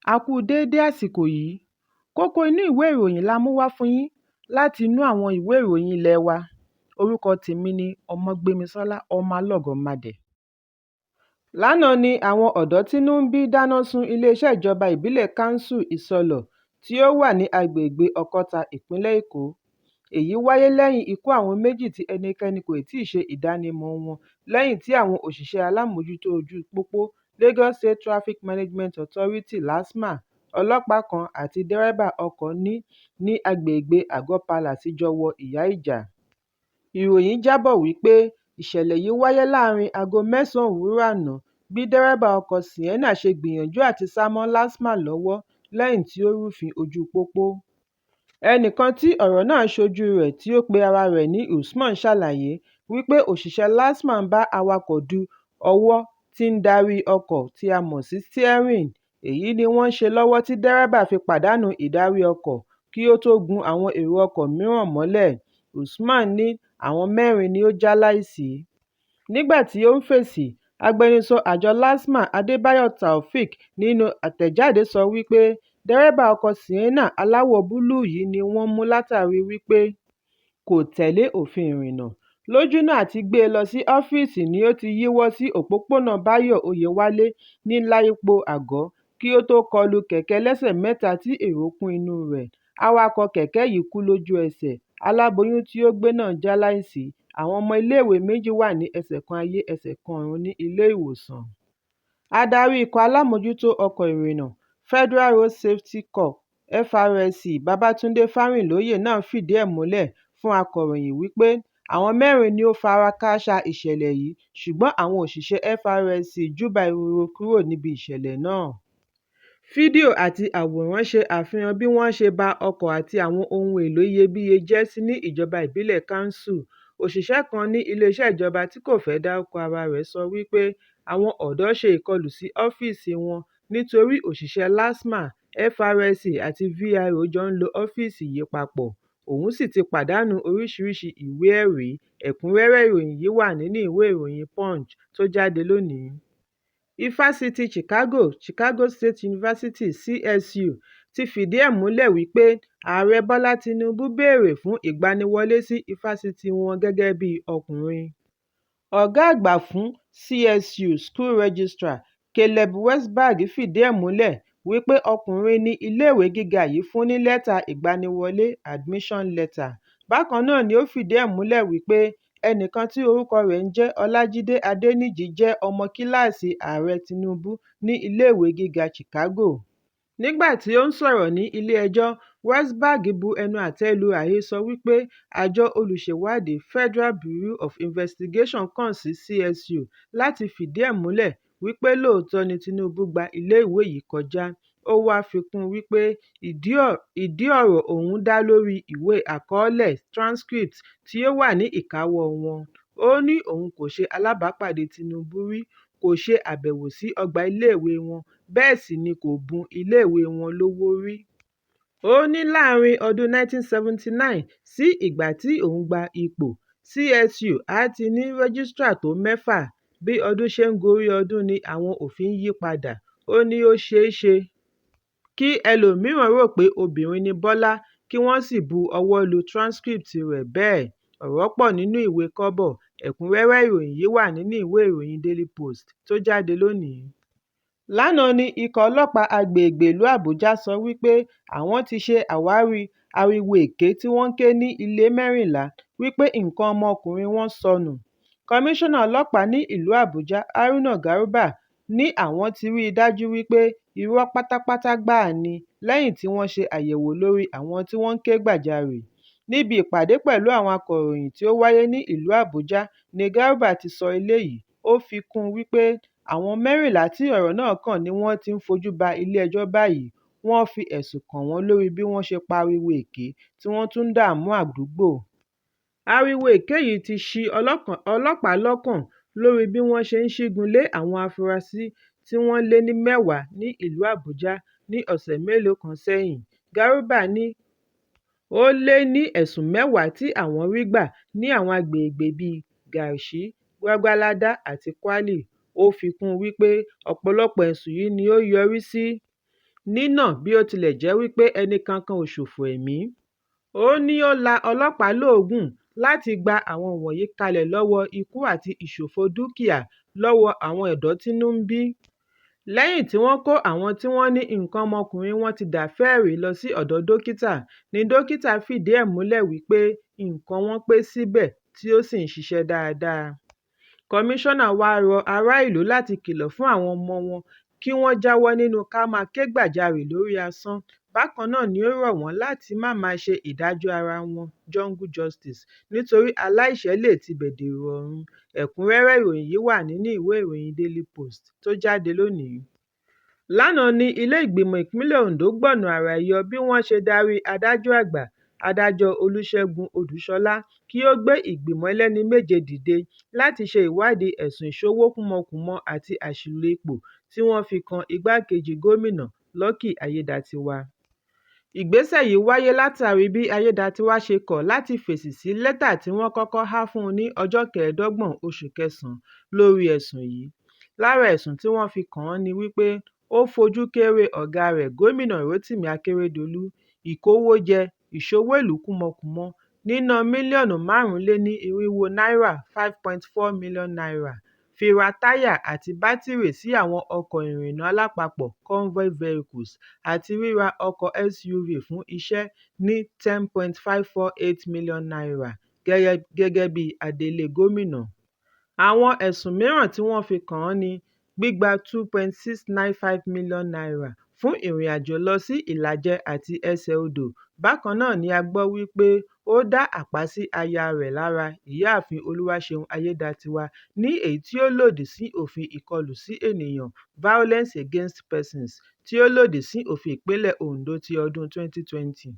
A kú u déédé àsìkò yìí. Kókó inú ìwé ìròyìn la mú wá fún yín láti inú àwọn ìwé ìròyìn ilé wa. Orúkọ tèmi ni Ọmọgbémisọ́lá Ọmọlọ́gọ̀mádẹ. Lánàá ni àwọn ọ̀dọ́ tínú ń bí dáná sun iléeṣẹ́ ìjọba ìbílẹ̀ Kánsù Ìsọlọ̀ tí ó wà ní agbègbè Ọ̀kọta, ìpínlẹ̀ Èkó. Èyí wáyé lẹ́yìn ikú àwọn méjì tí ẹnikẹ́ni kò tíì ṣe ìdánimọ̀ọ wọn lẹ́yìn tí àwọn òṣìṣẹ́ alámòójútó ojúu pópó Lagos State Traffic Management Authority (LASTMA), ọlọ́pàá kan àti dẹ́rẹ́bà ọkọ̀ ní agbègbèe Ago Palace jọ wọ ìyáìjà. Ìròyìn jábọ̀ wípé ìṣẹ̀lẹ̀ yìí wáyé láàárín aago 9 òwúrọ̀ àná bí dẹ́rẹ́bà ọkọ̀ọ Sienna ṣe gbìyànjú àti sá mọ́ LASTMA lọ́wọ́ lẹ́yìn tí ó rúfin ojúu pópó. Ẹnìkan tí ọ̀rọ̀ náà ṣojúu rẹ̀ tí ó pe ara rẹ̀ ní Usman ṣàlàyé wípé òṣìṣẹ́ LASTMA ń bá awakọ̀ du ọwọ́ tí ń darí ọkọ̀ tí a mọ̀ sí steering. Èyí ni wọ́n ń ṣe lọ́wọ́ tí dẹ́rẹ́bà fi pàdánù ìdarí ọkọ̀ kí ó tó gún àwọn èrò ọkọ̀ mìíràn mọ́lẹ̀. Usman ní àwọn mẹ́rin ni ó jálàìsí. Nígbà tí ó ń fèsì, agbẹnusọ àjọ LASTMA, Adébáyọ̀ Taofeek nínú àtẹ̀jáde sọ wípé dẹ́rẹ́bà ọkọ̀ọ Sienna aláwọ̀ búlúù yìí ni wọ́n mú látàríi wípé kò tẹ̀lé òfin ìrìnnà. Lójúnà àti gbé e lọ sí ọ́fíìsì ni ó ti yíwọ́ sí òpópónà Báyọ̀ Oyèwálé ní Láìpò Àgọ́ kí ó tó kọ lu kẹ̀kẹ́ ẹlẹ́sẹ̀ mẹ́ta tí èrò kún inúu rẹ̀. Awakọ̀ọ kẹ̀kẹ́ yìí kú lójú ẹsẹ̀, aláboyún tí ó gbé náà jálàìsí, àwọn ọmọ iléèwé méjì wà ní ẹsẹ̀ kan ayé ẹsẹ̀ kan ọ̀run ní ilé-ìwòsàn. Adarí ikọ̀ alámòójútó ọkọ̀ ìrìnnà, Federal Road Safety Corps (FRSC) Babátúndé Fárinlóye náà fìdí ẹ̀ múlẹ̀ fún akọ̀ròyìn wípé àwọn mẹ́rin ni ó fara kááṣá ìṣẹ̀lẹ̀ yìí ṣùgbọ́n àwọn òṣìṣẹ́ FRSC júbà ehoro kúrò níbi ìṣẹ̀lẹ̀ náà. Fídíò àti àwòrán ṣe àfihàn bí wọ́n ṣe ba ọkọ̀ àti àwọn ohun èlò iyebíye jẹ́ sí ní ìjọba ìbílẹ̀ Kánsù. Òṣìṣẹ́ kan ní iléeṣẹ́ ìjọba tí kò fẹ́ dárúkọ ara rẹ̀ sọ wípé àwọn ọ̀dọ́ ṣe ìkọlù sí ọ́fíìsì wọn nítorí òṣìṣẹ́ LASTMA, FRSC àti VRA jọ ń lo ọ́fíìsì yìí papọ̀, òún sì ti pàdánù oríṣiríṣi ìwé ẹ̀rí. Ẹ̀kúnrẹ́rẹ́ ìròyìn yìí wà nínú ìwé ìròyìn Punch tó jáde lónìí. Ifásitì Chicago Chicago State University (CSU) ti fìdí ẹ̀ múlẹ̀ wípé Ààrẹ Bọ́lá Tinubu béèrè fún ìgbaniwọlé sí ifásitì wọn gẹ́gẹ́ bí ọkùnrin. Ọ̀gá àgbà fún CSU School Registrar, Caleb Westberg fìdí ẹ̀ múlẹ̀ wípé ọkùnrin ni iléèwé gíga yìí fún ní lẹ́tà ìgbaniwọlé (admission letter). Bákan náà ni ó fìdí ẹ̀ múlẹ̀ wípé ẹnìkan tí orúkọ rẹ̀ ń jẹ́ Ọlájídé Adéníjì jẹ́ ọmọ kíláàsì Ààrẹ Tinubu ní iléèwé gíga Chicago. Nígbà tí ó ń sọ̀rọ̀ ní ilé-ẹjọ́, Westberg bu ẹnu àtẹ́ lu àhesọ wípé Àjọ Olùṣèwádìí Federal Bureau of Investigation kàn sí CSU láti fìdí ẹ̀ múlẹ̀ wípé lóòótọ́ ni Tinubu gba iléèwé yìí kọjá. Ó wá fi kún un wípé ìdí ọ̀rọ̀ òun dá lórí ìwé àkọọ́lẹ̀ transcript tí ó wà ní ìkáwọ́ọ wọn. Ó ní òun kò ṣe alábàápàdée Tinubu rí, kò ṣe àbẹ̀wò sí ọgbà iléèwée wọn, bẹ́ẹ̀ sì ni kò bun iléèwé wọn lówó rí. Ó ní láàárín ọdún 1979 sí ìgbà tí òun gba ipò, CSU á ti ní rẹ́gísírà tó mẹ́fà. Bí ọdún ṣe ń gorí ọdún ni àwọn òfin ń yí padà. Ó ní ó ṣeé ṣe kí ẹlòmíràn rò pé obìnrin ni Bọ́lá kí wọ́n sì bu ọwọ́ lu transcript rẹ̀ bẹ́ẹ̀. Ọ̀rọ̀ pọ̀ nínú ìwé kọ́bọ̀. Ẹ̀kúnrẹ́rẹ́ ìròyìn yìí wà nínú ìwé ìròyìn Daily Post tó jáde lónìí. Lánàá ni ikọ̀ ọlọ́pàá agbègbè ìlú Àbújá sọ wípé àwọn ti ṣe àwárí ariwo èké tí wọ́n ń ké ní ilé 14 wípé nǹkan ọmọkùnrin wọn sọnù. Kọmíṣánná Ọlọ́pàá ní ìlú Àbújá, Haruna Garba ní àwọn ti rí i dájú wípé irọ́ pátápátá gbáà ni lẹ́yìn tí wọ́n ṣe àyẹ̀wò lórí àwọn tí wọ́n ń ké-gbàjarè. Níbi ìpàdé pẹ̀lú àwọn akọ̀ròyìn tí ó wáyé ní ìlú Àbújá ní Garba ti sọ eléyìí, ó fi kún un wípé àwọn 14 tí ọ̀rọ̀ náà kàn ni wọ́n ti ń fojú ba ilé-ẹjọ́ báyìí, wọ́n fi ẹ̀sùn kàn wọ́n lórí bí wọ́n ṣe pariwo èké tí wọ́n tún ń dààmú àdúgbò. Ariwo èké yìí ti ṣi ọlọ́pàá lọ́kàn lórí bí wọ́n ṣe ṣígun lé àwọn afurasí tí wọ́n lé ní mẹ́wàá ní ìlú Àbújá ní ọ̀sẹ̀ mélòó kan sẹ́yìn. Garba ní ó lé ní ẹ̀sùn mẹ́wàá tí àwọn rí gbà ní àwọn agbègbè bíi Garki, Gwagwalada àti Kwali. Ó fi kún un wípé ọ̀pọ̀lọpọ̀ ẹ̀sùn yìí ni ó yọrí sí Nínà bí ó tilẹ̀ jẹ́ wípé ẹnìkankan ò ṣòfò ẹ̀mí. Ó ní ó la ọlọ́pàá lóògùn láti gba àwọn wọ̀nyí kalẹ̀ lọ́wọ́ ikú àti ìṣòfò dúkìá lọ́wọ́ àwọn ọ̀dọ́ tínú ń bí. Lẹ́yìn tí wọ́n kó àwọn tí wọ́n ní nǹkan ọmọkùnrin wọn ti dà fẹ́ẹ̀rí lọ sí ọ̀dọ̀ dókítà ní dókítà fìdí ẹ̀ múlẹ̀ wípé nǹkan wọn pé síbẹ̀ tí ó sì ń ṣiṣẹ́ dáadáa. Kọmíṣánná wá rọ ará ìlú láti kìlọ̀ fún àwọn ọmọ wọn kí wọ́n jáwọ́ nínú ká máa kẹ́gbàjarè lórí asán. Bákan náà ni ó rọ̀ wọ́n láti má máa ṣe ìdájọ́ ara wọn (jungle justice) nítorí aláìṣẹ̀ lè tibẹ̀ dèrò ọ̀run. Ẹ̀kúnrẹ́rẹ́ ìròyìn yìí wà nínú ìwé ìròyìn Daily Post tó jáde lónìí. Lánàá ní ilé ìgbìmọ̀ ìpínlẹ̀ Ondo gbọ̀nà àrà yọ bí wọ́n ṣe darí adájọ́ àgbà, Adájọ́ Olúṣẹ́gun Odùṣọlá, kí ó gbé ìgbìmọ̀ ẹlẹ́ni méje dìde láti ṣe ìwádìí ẹ̀sùn ìṣowókúmọkùmọ àti àṣìlò ipò tí wọ́n fi kan igbákejì gómìnà Lucky Aiyedàatiwá. Ìgbésẹ̀ yìí wáyé látàrí bí Aiyedàatiwá ṣe kọ̀ láti fèsì sí lẹ́tà tí wọ́n kọ́kọ́ há fún un ní ọjọ́ 25 oṣù kẹsàn-án lórí ẹ̀sùn yìí. Lára ẹ̀sùn tí wọ́n fi kàn án ni wípé ó fojú kéré ọ̀gáa rẹ̀ Gómìnà Rotimi Akeredolu, ìkówójẹ, ìṣowó ìlú kúmọkùmọ, níná mílíọ̀nù 4.5 náírà (N5.4 million) fi ra táyà àti bátìrì sí àwọn ọkọ̀ ìrìnnà alápapọ̀ (convoy vehicles) àti ríra ọkọ̀ SUV fún iṣẹ́ ní N10.548 million gẹ́gẹ́ bí adelé gómìnà. Àwọn ẹ̀sùn mìíràn tí wọ́n fi kàn án ni gbígba N2.695 million fún ìrìnàjò lọ sí Ìlàjẹ àti Ẹsẹ̀ Odò Bákan náà ni a gbọ́ wípé ó dá àpá sí aya rẹ̀ lára, Ìyáàfin Olúwaṣeun Aiyedàatiwá, ní èyí tí ó lòdì sí òfin Ìkọlù sí Ènìyàn (Violence Against Persons) tí ó lòdì sí òfin ìpínlẹ̀ Ondo ti ọdún 2020.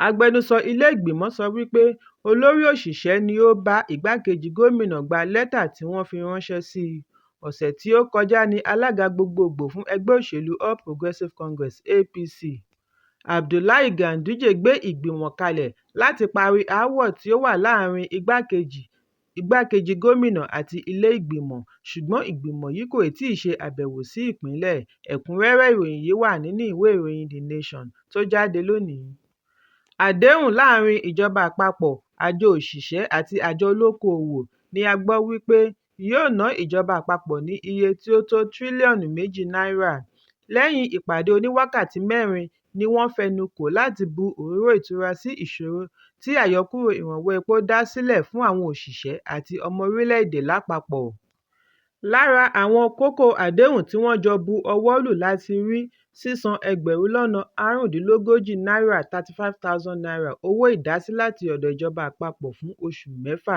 Agbẹnusọ ilé ìgbìmọ̀ sọ wípé olórí òṣìṣẹ́ ni ó bá igbákejì gómìnà gba lẹ́tà tí wọ́n fi ránṣẹ́ sí i. Ọ̀sẹ̀ tí ó kọjá ní alága gbogboogbò fún ẹgbẹ́ òṣèlú All Progressive Congress (APC), Abdullahi Ganduje gbé ìgbìmọ̀ kalẹ̀ láti parí aáwọ̀ tí ó wà láàárín igbákejì gómìnà àti ilé ìgbìmọ̀, ṣùgbọ́n ìgbìmọ̀ yìí kò tíì ṣe àbẹ̀wò sí ìpínlẹ̀. Ẹ̀kúnrẹ́rẹ́ ìròyìn yìí wà nínú ìwé ìròyìn The Nation tó jáde lónìí. Àdéhùn láàárín ìjọba àpapọ̀, àjọ òṣìṣẹ́ àti àjọ olókoòwò ní a gbọ́ wípé yóò ná ìjọba àpapọ̀ ní iye tí ó tó tírílíọ̀nù 2 náírà. Lẹ́yìn ìpàdé oní wákàtí mẹ́rin ni wọ́n fẹnukò láti bu òróró ìtura sí ìṣòro tí àyọkúrò ìrànwọ́ epo dá sílẹ̀ fún àwọn òṣìṣẹ́ àti ọmọ orílẹ̀-èdè lápapọ̀. Lára àwọn kókó àdéhùn tí wọ́n jọ bu ọwọ́ lù la ti rí sísan ẹgbẹ̀rún lọ́nà 35 náírà (N35,000) owó ìdásí láti ọ̀dọ̀ ìjọba àpapọ̀ fún oṣù mẹ́fà,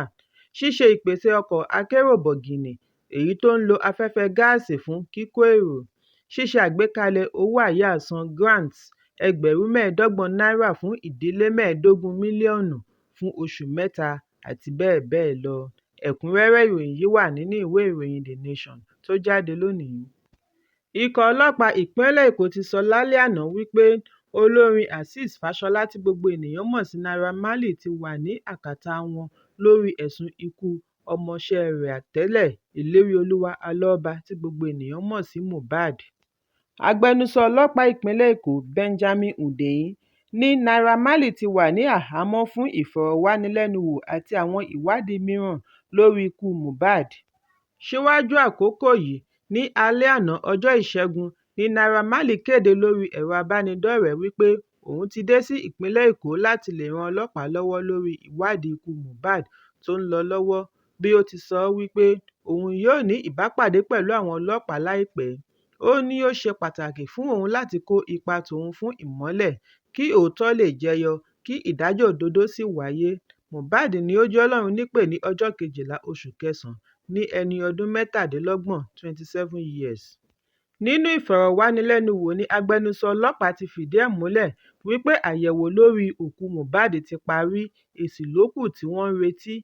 ṣíṣe ìpèsè ọkọ̀ akérò bọ̀gìnnì èyí tó ń lo afẹ́fẹ́ gáàsì fún kíkó èrò, ṣíṣe àgbékalẹ̀ owó àyáàsan (grants) ẹgbẹ̀rún 25 náírà fún ìdílé 25 mílíọ̀nù fún oṣù mẹ́ta, àti bẹ́ẹ̀ bẹ́ẹ̀ lọ. Ẹ̀kúnrẹ́rẹ́ ìròyìn yìí wà nínú ìwé ìròyìn The Nation tó jáde lónìí. Ikọ̀ ọlọ́pàá ìpínlẹ̀ Èkó ti sọ lálẹ́ àná wípé olórin Azeez Fáṣọlá tí gbogbo ènìyàn mọ̀ sí Naira Marley ti wà ní àkátà wọn lórí ẹ̀sùn ikú ọmọọṣẹ́ rẹ̀ tẹ́lẹ̀ Ìléríolúwà Alọ́ba tí gbogbo ènìyàn mọ̀ sí Mohbad. Agbẹnusọ ọlọ́pàá ìpínlẹ̀ Èkó, Benjamin Hundeyin, ní Naira Marley ti wà ní àhámọ́ fún ìfọ̀rọ̀wánilẹ́nuwò àti àwọn ìwádìí mìíràn lórí ikú Mohbad. Síwájú àkókò yìí, ní alẹ́ àná ọjọ́ Ìṣẹ́gun ni Naira Marley kéde lórí ẹ̀rọ ìbánidọ́rẹ̀ẹ́ wípé òun ti dé sí ìpínlẹ̀ Èkó láti lè ran ọlọ́pàá lọ́wọ́ lórí ìwádìí ikú Mohbad tó ń lọ lọ́wọ́ bí ó ti sọ wípé òun yóò ní ìbápàdé pẹ̀lú àwọn ọlọ́pàá láìpẹ́. Ó ní ó ṣe pàtàkì fún òun láti kó ipa tòun fún ìmọ́lẹ̀, kí òótọ́ lè jẹyọ, kí ìdájọ́ òdodo sì wáyé. Mohbad ni ó jẹ́ Ọlọ́run nípè ní ọjọ́ 12 oṣù kẹsàn-án ní ẹni ọdún mẹ́tàdínlọ́gbọ̀n (27 years). Nínú ìfọ̀rọ̀wánilẹ́nuwò ní agbẹnusọ ọlọ́pàá ti fìdí ẹ̀ múlẹ̀ wípé àyẹ̀wò lórí òkú Mohbad ti parí, èsì ló kù tí wọ́n ń retí.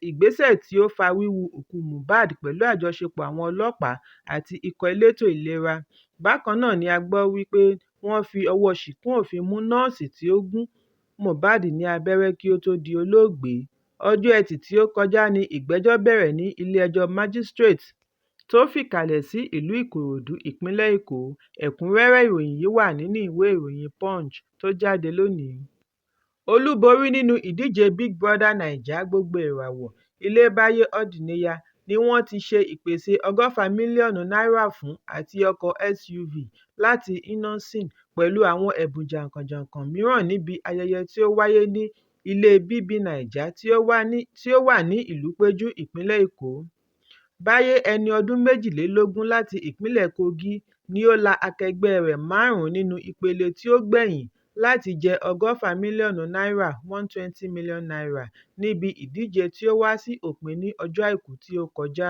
Ìgbésẹ̀ tí ó fa wíhu òkú Mohbad pẹ̀lú àjọṣepọ̀ àwọn ọlọ́pàá àti ikọ̀ elétò ìlera. Bákan náà ni a gbọ́ wípé wọ́n fi ọwọ́ ṣìkún òfin mú nọ́ọ̀sì tí ó gún Mohbad ní abẹ́rẹ́ kí ó tó di olóògbé. Ọjọ́ Ẹtì tí ó kọjá ní ìgbẹ́jọ́ bẹ̀rẹ̀ ní ilé-ẹjọ́ Májísíréètì Tó fìkàlẹ̀ sí ìlú Ìkòròdú, ìpínlẹ̀ Èkó. Ẹ̀kúnrẹ́rẹ́ ìròyìn yìí wà nínú ìwé ìròyìn Punch tó jáde lónìí. Olúborí nínú ìdíje Big Brother Naija Gbogbo Ìràwọ̀, Ilebaye Odiniya ni wọ́n ti ṣe ìpèsè ₦160 mílíọ̀nù fún àti ọkọ̀ SUV láti Innoson pẹ̀lú àwọn ẹ̀bùn jàǹkànjànkan mìíràn níbi ayẹyẹ tí ó wáyé ní ilé BBNaija tí ó wà ní Ìlúpéjú, ìpínlẹ̀ Èkó. Báyé, ẹni ọdún 22 láti ìpínlẹ̀ Kogi ni ó la akẹgbẹ́ẹ rẹ̀ márùn-ún nínú ìpele tí ó gbẹ̀yìn láti jẹ ₦160 mílíọ̀nù "₦120 million" níbi ìdíje tí ó wá sí òpin ní ọjọ́ Àìkú tí ó kọjá.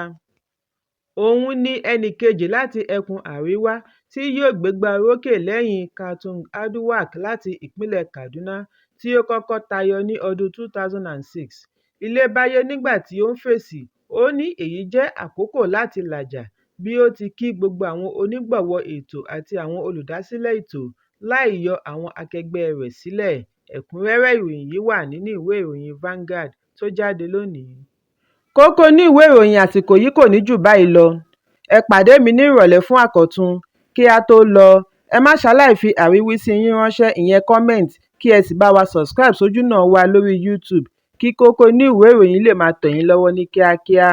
Òun ni ẹnìkejì láti ẹkùn Àríwá tí yóò gbégbá orókè lẹ́yìn Katung Aduwak láti ìpínlẹ̀ Kaduna tí ó kọ́kọ́ tayọ ní ọdún 2006. Ilébayé nígbà tí ó ń fèsì, ó ní èyí jẹ́ àkókò láti làjà bí ó ti kí gbogbo àwọn onígbọ̀wọ́ ètò àti àwọn olùdásílẹ̀ ètò láì yọ àwọn akẹgbẹ́ẹ rẹ̀ sílẹ̀. Ẹ̀kúnrẹ́rẹ́ ìròyìn yìí wà nínú ìwé ìròyìn Vanguard tó jáde lónìí. Kókó inú ìwé ìròyìn àsìkò yìí kò ní jù báyìí lọ. Ẹ pàdé mi ní ìrọ̀lẹ́ fún àkọ́tún. Kí á tó lọ, ẹ má ṣaláì fi àríwísí yín ránṣẹ́ ìyẹn comment kí ẹ sì bá wa subscribe sójúnà wa lórí YouTube kí kókó inú ìwé ìròyìn lè máa tẹ̀ yín lọ́wọ́ ní kíákíá.